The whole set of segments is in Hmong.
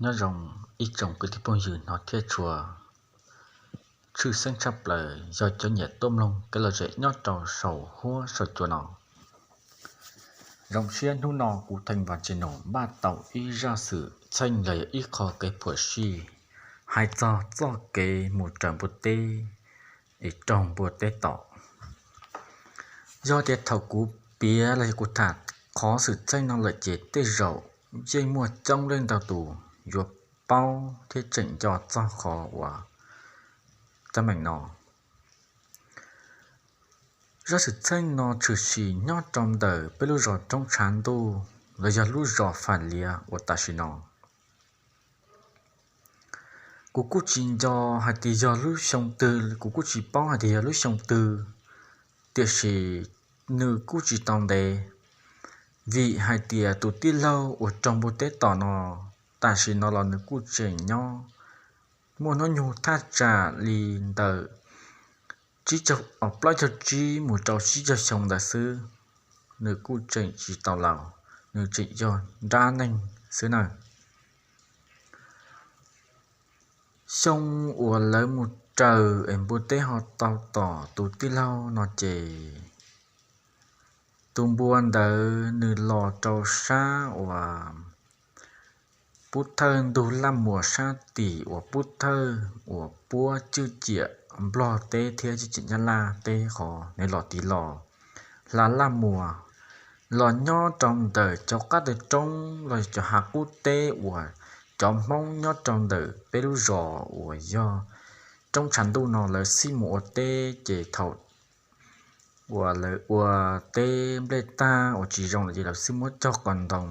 Nyob zoo ib tsoom kwv tij phooj ywg hnov thiab tshua, tshwj xeeb tshaj plaws yog cov nyiam tuaj mloog kev lom zem nyob rau saum huab saum cua no. Zoo siab hnub no kuv Theej Vaj Tse Nus npaj tau ib zaj xwm txheej los yog ib qho kev phom sij hais txog txoj kev mus raws npua teb es raug npua teb tom. Yog tias thaum kuv piav los yog kuv tham qhov xwm txheej no lawm ces tej zaum yeej muaj coob leej ntau tus yuav paub thiab tseem nco txog qhov uas teeb meem no. Zaj xwm txheej no tshwm sim nyob rau ntawm peb lub zos Roob Tshav Ntuj los yog lub zos Fam Liav uas tam sim no. Kuv kuj tsis nco hais tias yog lub xyoo twg, kuv kuj tsis paub hais tias yog lub xyoo twg, tiam sis nws kuj tsis tau ntev, vim hais tias tus tij laug uas raug npua teb tom no, tam sim no los nws kuj tseem nyob, muaj hnub nyoog thaj tsam li ntawm tsib caug, plaub caug tsib mus rau tsib caug xyoo ntawd xwb, nws kuj tseem tsis tau laus, nws tseem yog nrab neeg xwb na. Xyoo uas lawv mus raws es npua teb ho tau tom tus tij laug no ces tus npua ntawd nws los rau sab uas Pub Thawj ntug Laj Muas sab tim uas Pub Thawj uas puab cwj ciam Nplog teb thiab cwj ciam Nyab Laj teb qhov nws los tiv los hla Laj Muas, los nyob rau ntawm cov qab tawg roob los cov hav qub teb uas cov Hmoob nyob rau ntawm peb lub zos uas yog Roob Tshav Ntuj no lawv xij mus ua teb ces thaum uas lawv ua teb nplej tag uas tsis zoo lawm ces lawv xij muab cog qos ntoo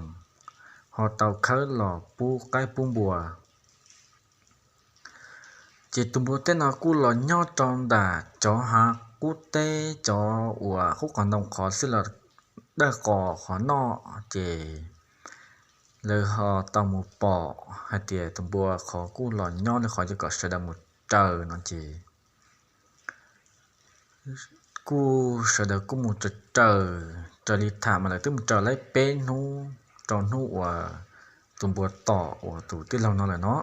ho tau khawb los pub qaib pub npua. Ces tus npua teb no kuj los nyob rau ntawm cov hav qub teb, cov uas qub qos ntoo qhov xij los dawj qos qhov noj ces lawv ho tau mus pom hais tias tus npua qhov kuj los nyob li qhov ces kom sawv daws mus raws no ces kuj sawv daws kuj mus raws raws, raws li tham mas lawv twb mus raws li peb hnub rau hnub uas tus npua tom uas tus tij laug no lawm no.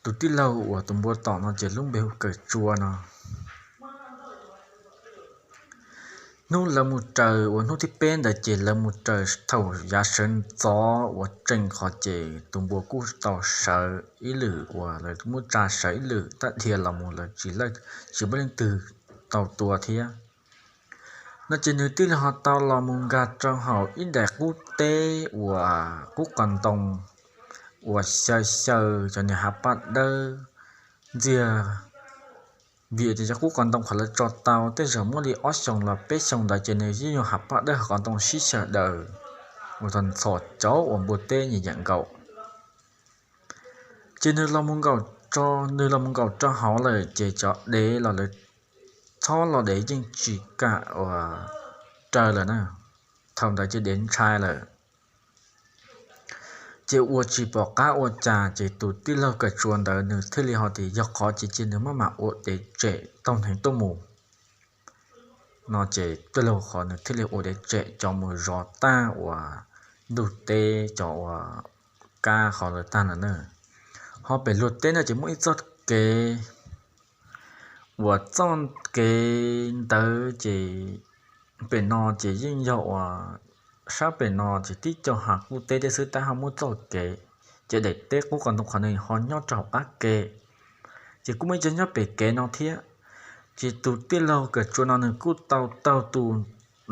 Tus tij laug uas tus npua tom no ces lub npe hu Kawm Tsua no. Hnub lawv mus raws uas hnub thib peb ntawd ces lawv mus raws thaum yav sawv ntxov uas tseem qhov ces tus npua kuj tau sawv ib lwm uas lawv muab tsa sawv ib lwm tab dhia los mus lawv tsis, tsis muaj leej twg tau tua thiab no ces nws thiaj li ho tau los mus nkag rau hauv ib daim qub teb uas qub qos ntoo uas xyaw xyaw cov niag hav paj dawb ntxiag. Vim tias cov qub qos ntoo qhov lawv tso tau tej zaum muaj li ob xyoos los peb xyoos ntawd ces nws yeej yog hav paj dawb qos ntoo sib xyaw daws uas tau ntxhov cov uas npua teb nyiam nyiam nkaum. Ces nws los mus nkaum, nws los mus nkaum rau hauv lawm ces cov dev los lawv txhob los dev yeej tsis kam uas raws lawm na. Thaum ntawd ces dev ntshai lawm. Ces ua tsis pom qab ua cas ces tus tij laug Kawm Tsua ntawd nws thiaj li ho tias yog qhov ces cia nws maj mam ua dev tsem taug hneev tuaj mus no ces tij laug qhov nws thiaj li ua dev tsem cov mus zov tag uas ntug teb cov uas kab qhov lawv tag no na. Ho pem luag teb no ces muaj ib txoj kev uas txoj kev ntawd ces pem no ces yeej yog uas sab pem no ces tib co hav qub teb teb xwb tab ho muaj txoj kev, ces daim teb qub qos ntoo qhov nws ho nyob rau hauv qab ke, ces kuj muaj ib co nyob pem kev no thiab. Ces tus tij laug Kawm Tsua no nws kuj tau taug tus,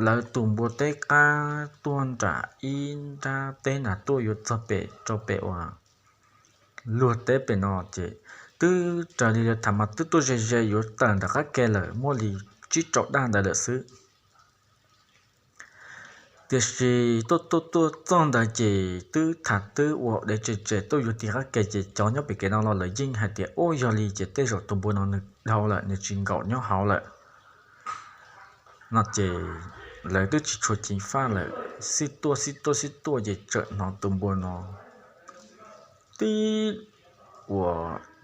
lawv tus npua teb qab tuaj nram ib nrab teb nram tuaj yuav txog pem rau pem uas luag teb pem no ces twb raws li lawv tham mas twb tuaj ze ze yuav tawm ntawm qab ke lawm muaj li tsib rau daj ntawd lawm xwb. Tiam sis tuaj tuaj tuaj txog ntawd ces twb tham twb ua dev tsem tsem tuaj yuav tim qab ke ces cov nyob pem kev no los lawv yeej hais tias ub yog li ces tej zaum tus npua no nws dhau lawm nws tsis nkaum nyob hauv lawm no ces lawv twb tsis tshua ceev faj lawm, xij tuaj xij tuaj xij tuaj ces tseem hnov tus npua no tib ua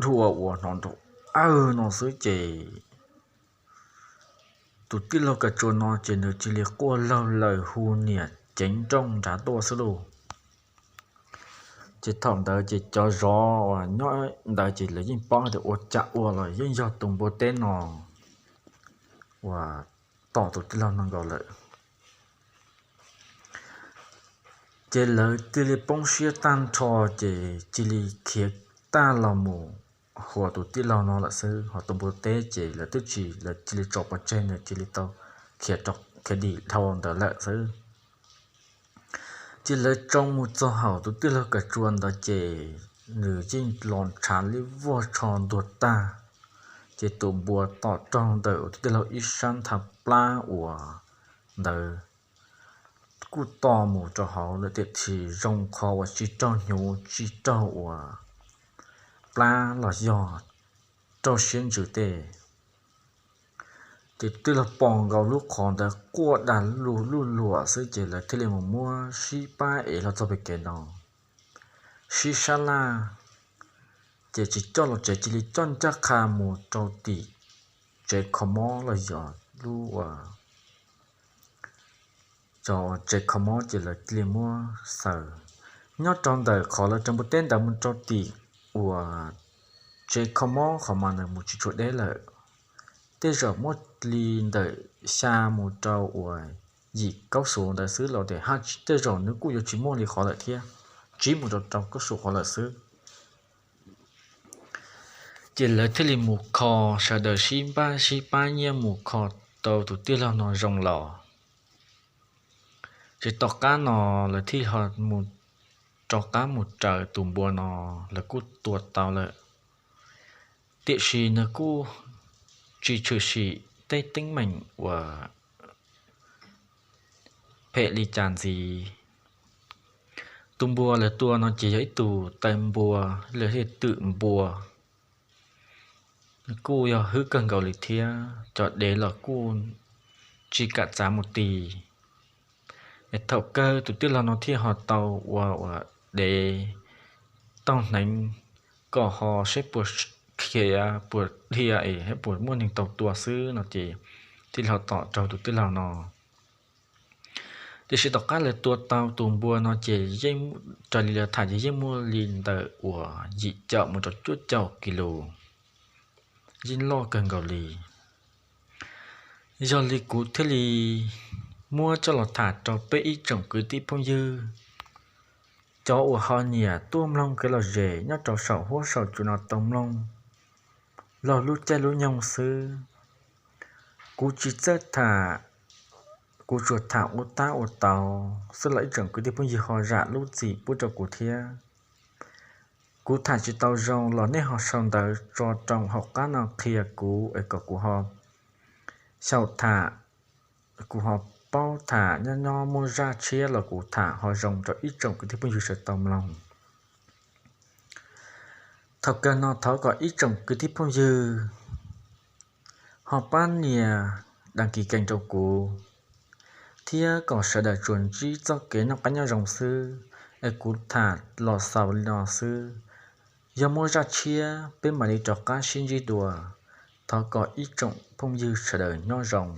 dhua ua hnov nrov awg no xwb ces tus tij laug Kawm Tsua no ces nws cia li quaj laug lawm hu niam ceev nrooj nrad tuaj xwb lauj. Ces thaum ntawd ces cov zov uas nyob ntawd ces lawv yeej paub tias ua cas ua los yeej yog tus npua teb no uas tom tus tij laug no nkaus lawm. Ces lawv cia li poob siab tag nrho, ces cia li khiav tag los mus hua tus tij laug no lawm xwb. Ho tus npua teb ces lawv twb tsis, lawv cia li tso pov tseg, nws cia li tau khiav dim dhau ntawd lawm xwb. Ces lawv tso mus txog hauv tus tij laug kav tsua ntawd ces nws yeej los ntshav li vog tsho ntuag tag. Ces tus npua tom raug ntawm tus tij laug ib sab nthav plab uas ntawd kuj to mus rau hauv lawm, tiam sis zoo qhov uas tsis raug hnyuv, tsis raug uas plab los yog raug siab ntsws tej. Ces tus tij laug pom nkaus lub qhov ntawd quaj dag lug luj luam xwb, ces lawv thiaj li mus muab sib pab ev los txog pem kev no. Sib sab laj, ces tsis coj los tsev, cia li coj ncaj qha mus rau tim tsev kho mob los yog lub tsev kho mob, ces lawv cia li muab xaws. Nyob rau ntawm qhov lawv raws npua teb ntawd mus rau tim uas tsev kho mob qhov mas nws mus tsis tshua deb lawm, tej zaum muaj li ntawm xya mus rau uas yim kaub xuv ntawd xwb los tias haj, tej zaum nws kuj yuav tsis muaj li qhov lawm thiab, tsib mus rau rau kaub xuv qhov lawm xwb. Ces lawv thiaj li mus kho, sawv daws sib npab sib pab nyiaj mus kho tau tus tij laug no zoo los. Ces tom qab no lawv thiaj ho mus rov qab mus raws tus npua no, lawv kuj tua tau lawm, tiam sis nws kuj tsis tshwm sim tej teeb meem uas phem li cas ntxiv. Tus npua lawv tua no ces yog ib tug taw npua, los yog twm npua, kuj yog hwv kawg nkaus li thiab, cov dev los kuj tsis kam txav mus ti. Es thaum kawg tus tij laug no thiaj ho tau ua ua dev taug hneev kom ho saib puas khiav puas dhia es puas muaj neeg tau tua xwb no ces thiaj li ho tom raug tus tij laug no. Tiam sis tom qab lawv tua tau tus npua no ces yeej, raws li lawv tham ces yeej muaj li ntawm uas yim caum mus rau cuaj caum kis lus, yeej loj kawg nkaus li. Yog li kuv thiaj li muab coj los tham rau peb ib tsoom kwv tij phooj ywg, cov uas ho nyiam tuaj mloog kev lom zem nyob rau saum huab saum cua no tau mloog laug lub caij lub nyoog xwb. Kuv tsis txawj tham, kuv tsuas tham ua tab ua tau xwb los ib tsoom kwv tij phooj ywg ho zam lub txim pub rau kuv thiab. Kuv tham tsis tau zoo los nej ho sau ntawv tso rau hauv qab no qhia kuv es kom kuv ho xyaum tham, kuv ho paub tham, nyob nyob muaj zaj tshiab los kuv tham ho zoo rau ib tsoom kwv tij phooj ywg sawv tau mloog. Thaum kawg no thov kom ib tsoom kwv tij phooj ywg ho pab nias đăng ký kênh rau kuv, thiab kom sawv daws tsuas ntsib txoj kev noj qab nyob zoo xwb, es kuv tham los xaus li no xwb. Yog muaj zaj tshiab peb mam li rov qab sib ntsib dua. Thov kom ib tsoom phooj ywg sawv daws nyob zoo.